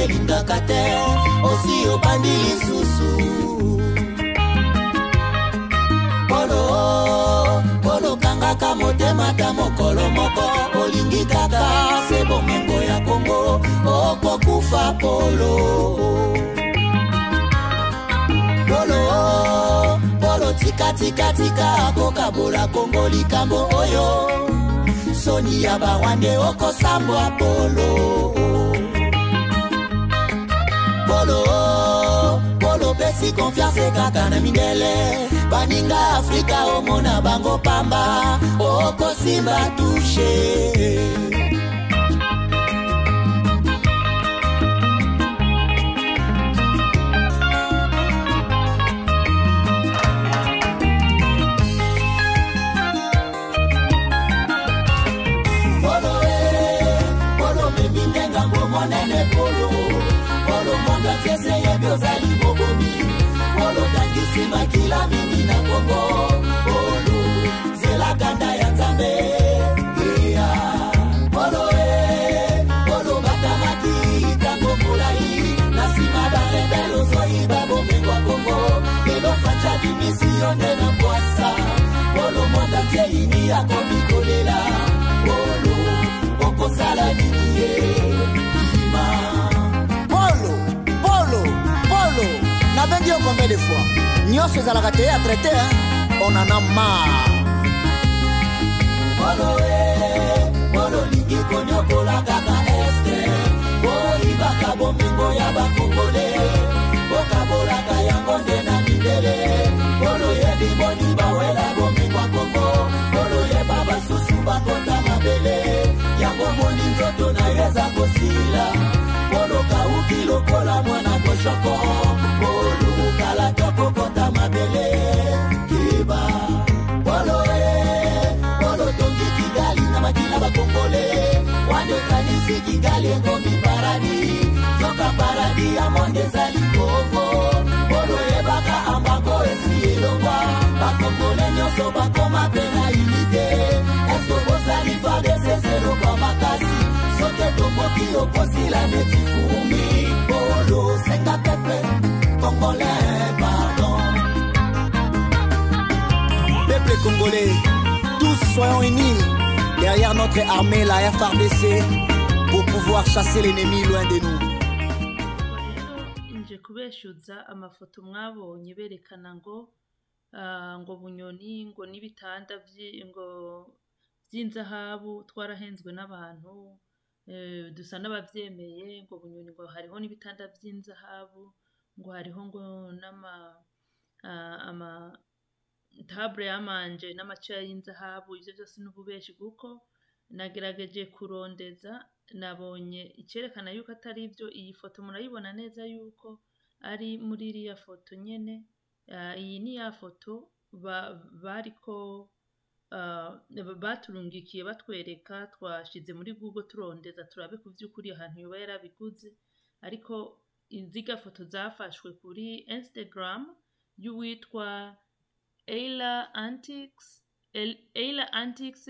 Elingaka te, osi obandi lisusu. Polo, polo, kangaka motema ta mokolo moko, olingi kaka se bomengo ya Kongo, okokufa polo. Polo, polo, tika tika tika kokabola Kongo likambo oyo, soni ya barwande okosambwa polo. Polo, polo, pesi confiance kaka na mindele, baninga Afrika omona bango pamba, okosimba touche. Polo, eh, polo, memi ndenga monene polo. Polo monde entier seyebi ozali mobomi. Polo tangisi makila mingi na Kongo. Polo zela kanda ya Nzambe. Iya. Polo eh, polo batamaki tango molai, na nsima barebele ozoyiba bomengo ya Kongo. Lelo Fatshi abimisi yo nde na bwasa. Polo monde entier ini akomi kolela. Polo okosala nini ye? Kima. Polo, polo, polo, nabengi yo combien de fois? Nyonso ezalaka théâtre te, hein? On en a marre. Polo eh, polo lingi konyokola kaka este, boyibaka bomengo ya bakongole, bokabolaka yango nde na mindele. Polo yebi boni bawela bomengo ya Kongo, polo yeba basusu bakota mabele, yango moni nzoto na ye eza kosila. Polo kauki lokola mwana koshoko, polo kala tokokota mabele. Kiba polo eh, polo tongi Kigali na makila bakongole, wande kanisi Kigali ekomi paradis, nzoka paradis ya monde ezali Kongo. Polo yebaka ambako esi elongwa, bakongole nyonso bakoma pe na unité. Eske bosali FARDC elokwa makasi, soki etomboki okosila neti fumi. Polo senga peuple congolais pardon. Peuple congolais, tous soyons unis derrière notre armée, la FARDC, pour pouvoir chasser l'ennemi loin de nous. Rero nje kubeshuza amafoto mwabonye berekana ngo ngo Bunyoni ngo n'ibitanda ngo vy'inzahabu, twarahenzwe n'abantu, dusa n'abavyemeye ngo Bunyoni ngo hariho n'ibitanda vy'inzahabu, ngo hariho ngo n'ama ama table yamanje n'amaceya y'inzahabu. Ivyo vyose n'ububeshi, kuko nagerageje kurondeza nabonye icerekana yuko atari ivyo. Iyi foto murayibona neza yuko ari muri iriya foto nyene. Iyi ni ya foto bariko baturungikiye batwereka, twashize muri Google turondeza turabe ku vy'ukuri ahantu yoba yarabiguze, ariko iziga foto zafashwe kuri Instagram y'uwitwa Ayla Antics, Ayla Antics,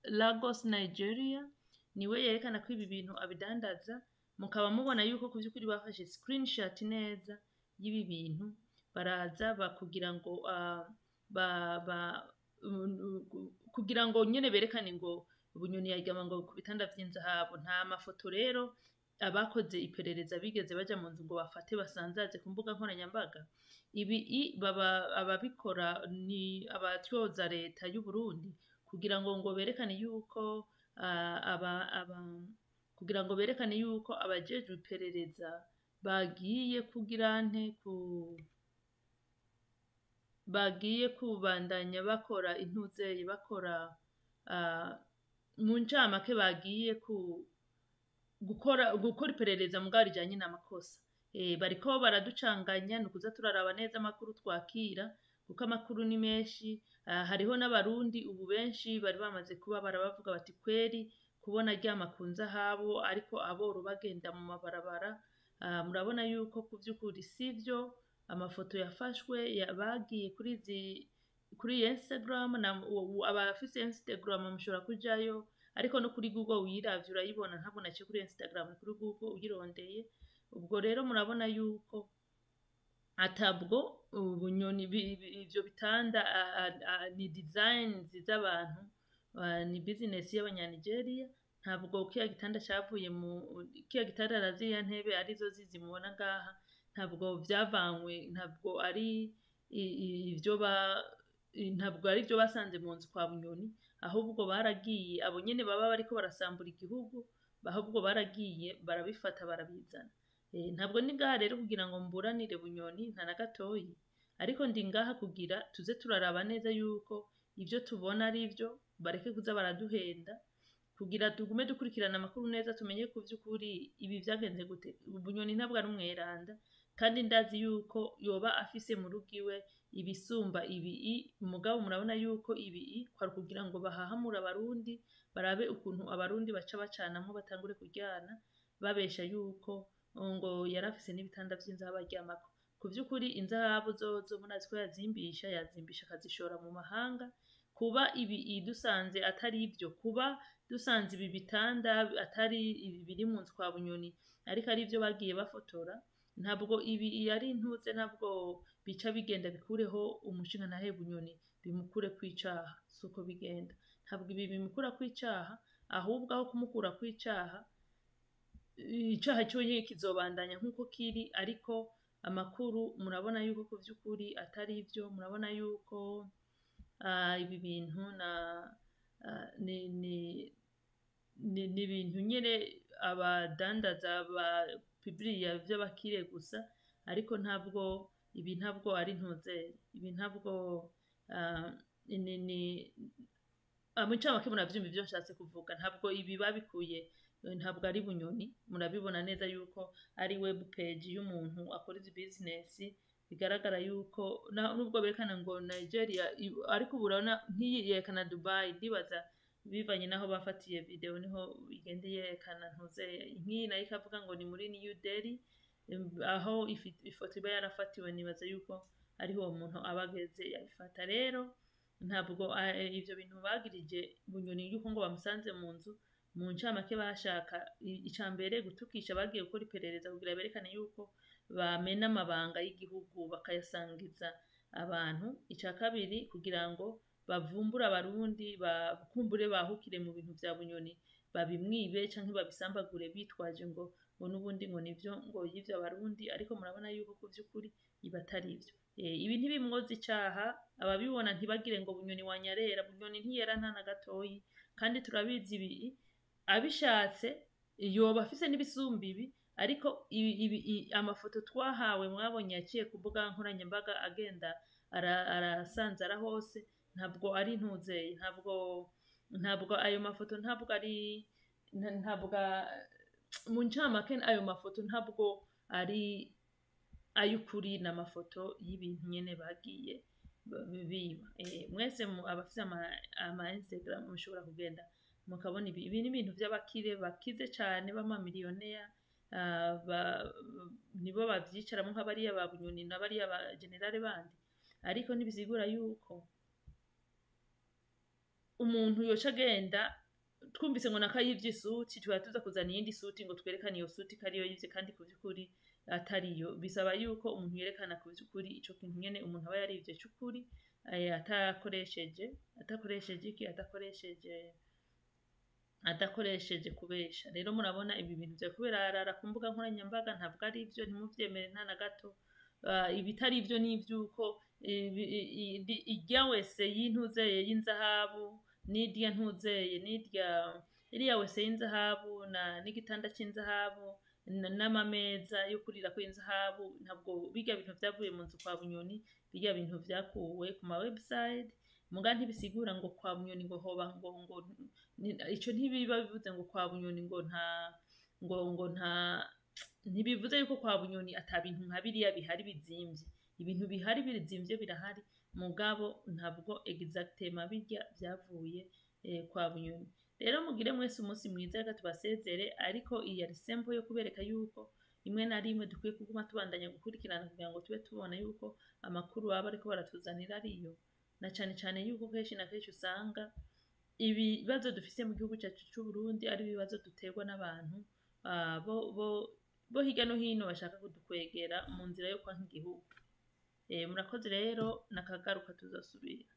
Lagos, Nigeria. Niwe yerekana ko ibi bintu abidandaza, mukaba mubona yuko ku vy'ukuri bafashe screenshot neza y'ibi bintu, baraza bakugira ngo ba, ba, kugira ngo nyene berekane ngo Bunyoni yaryama ngo ku bitanda vy'inzahabu. Nta mafoto rero abakoze iperereza bigeze baja mu nzu ngo bafate basanzaze ku mbuga nkoranyambaga. Ibi baba ababikora ni abatyoza leta y'u Burundi, kugira ngo berekane yuko aba, aba, kugira ngo berekane yuko abajejwe iperereza bagiye kugira nte ku bagiye kubandanya bakora intuzeye bakora mu ncamake bagiye ku gukora iperereza mugabo rijanye n'amakosa. Bariko baraducanganya, ni ukuza turaraba neza amakuru twakira, kuko amakuru ni menshi. Hariho n'abarundi ubu benshi bari bamaze kuba barabavuga bati kweri kubona aryama ku nzahabu ariko aboro bagenda mu mabarabara. Murabona yuko ku vy'ukuri sivyo, amafoto yafashwe bagiye kuri Instagram, na abafise Instagram mushobora kujayo, Ariko no kuri Google uyiravye urayibona, ntabwo naciye kuri Instagram, kuri Google uyirondeye. Ubwo rero murabona yuko atabwo Bunyoni ivyo bitanda ni designs z'abantu, ni business y'Abanyanigeria. Ntabwo kiya gitanda cavuye mu kiya gitanda na ziriya ntebe arizo zizi mubona ngaha, ntabwo vyavanywe, ntabwo ari ivyo ba ntabwo ari ivyo basanze mu nzu kwa Bunyoni. Ahubwo baragiye, abo nyene baba bariko barasambura igihugu, ahubwo baragiye barabifata barabizana. Ntabwo ndi ngaha rero kugira ngo mburanire Bunyoni, nta na gatoyi, ariko ndi ngaha kugira tuze turaraba neza yuko ivyo tubona ari ivyo, bareke kuza baraduhenda, kugira tugume dukurikirana amakuru neza, tumenye ku vy'ukuri ibi vyagenze gute. Bunyoni ntabwo ari umweranda, kandi ndazi yuko yoba afise mu rugo iwe ibisumba ibi. Mugabo murabona yuko ibi kwari kugira ngo bahahamure Abarundi, barabe ukuntu Abarundi baca bacanamwo, batangure kuryana, babesha yuko ngo yarafise n'ibitanda vy'inzahabu aryamako. Ku vy'ukuri inzahabu zozo murazi ko yazimbisha, yazimbisha akazishora mu mahanga. Kuba ibi dusanze atari ivyo, kuba dusanze ibi bitanda atari ibi biri mu nzu kwa Bunyoni, ariko ari ivyo bagiye bafotora, ntabwo ibi ari intuze, ntabwo bica bigenda bikureho umushingantahe Bunyoni, bimukure kw'icaha. Suko bigenda, ntabwo ibi bimukura kw'icaha. Ahubwo aho kumukura kw'icaha, icaha cyonyine kizobandanya nk'uko kiri. Ariko amakuru murabona yuko ku vy'ukuri atari ivyo. Murabona yuko ibi bintu na ni ibintu nyene abadandaza ba publiya vy'abakire gusa, ariko ntabwo ibi, ntabwo ari ntuzere, ibi ntabwo ni mu ncamake muravyumva ivyo nshatse kuvuga. Ntabwo ibi babikuye, ntabwo ari Bunyoni. Murabibona neza yuko ari web page y'umuntu akora izi business. Bigaragara yuko nubwo berekana ngo Nigeria, ariko ubu urabona nk'iyi yerekana Dubai. Ndibaza bivanye naho bafatiye video niho igenda yerekana ntuze. Nk'iyi nayo ikavuga ngo ni muri New Delhi, aho ifoto iba yarafatiwe. Nibaza yuko ariho uwo muntu aba ageze yabifata. Rero ntabwo ivyo bintu bagirije Bunyoni yuko ngo bamusanze mu nzu, mu ncamake bashaka ica mbere gutukisha. Bagiye gukora iperereza kugira berekane yuko bamena amabanga y'igihugu bakayasangiza abantu. Ica kabiri, kugira ngo bavumbure Abarundi, bakumbure bahukire mu bintu vya Bunyoni, babimwibe canke babisambagure, bitwaje ngo n'ubundi ngo nivyo ngo yivyo Abarundi. Ariko murabona yuko ku vy'ukuri ibi atari ivyo. Ibi ntibimwoza icaha. Ababibona ntibagire ngo Bunyoni wanyarera. Bunyoni ntiyera nta na gatoyi, kandi turabizi ibi abishatse yoba afise n'ibisumba ibi. Ariko ibi amafoto twahawe, mwabonye yaciye ku mbuga nkoranyambaga agenda arasanzara hose, ntabwo ari ntuzeye, ntabwo ayo mafoto ntabwo ari ntabwo mu ncamake ayo mafoto ntabwo ari ay'ukuri, ni amafoto y'ibintu nyene bagiye biba. Mwese abafise ama Instagram mushobora kugenda mukabona ibi. Ibi ni ibintu vy'abakire bakize cane, b'amamiliyoneri, nibo bavyicaramo, nka bariya ba Bunyoni na bariya ba generale bandi. Ariko ntibisigura yuko umuntu yoca agenda, twumvise ngo nakayivye isuti, tuba tuza kuzana iyindi suti ngo twerekane iyo suti ko ariyo yivye, kandi ku vy'ukuri atariyo. Bisaba yuko umuntu yerekana ku vy'ukuri ico kintu nyene umuntu aba yarivye c'ukuri, atakoresheje iki, adakoresheje kubesha. Rero murabona ibi bintu vyariko birarara ku mbuga nkoranyambaga, ntabwo ari ivyo, ntimuvyemere nta na gato. Ibitari ivyo ni ivy'uko irya wese y'intuzeye y'inzahabu n'irya ntuzeye n'irya iriya wese y'inzahabu na n'igitanda c'inzahabu n'amameza yo kurirako y'inzahabu, ntabwo birya bintu vyavuye mu nzu kwa Bunyoni. Birya bintu vyakuwe ku ma website. Muga ntibisigura ngo kwa Bunyoni ngo hoba ngo ico ntibiba bivuze ngo kwa Bunyoni ngo nta ngo nta, ntibivuze yuko kwa Bunyoni ata bintu nka biriya bihari bizimvye. Ibintu bihari bizimvye birahari, mugabo ntabwo exactement birya vyavuye kwa Bunyoni. Rero mugire mwese umunsi mwiza, reka tubasezere. Ariko iyi yari simple yo kubereka yuko rimwe na rimwe dukwiye kuguma tubandanya gukurikirana kugira ngo tube tubona yuko amakuru baba bariko baratuzanira ariyo, na cane cane yuko kenshi na kenshi usanga Ibibazo dufise mu gihugu cyacu c'u Burundi ari ibibazo duterwa n'abantu bo hirya no hino bashaka kudukwegera mu nzira yo kwanka igihugu. Murakoze rero, nakagaruka, tuzosubira.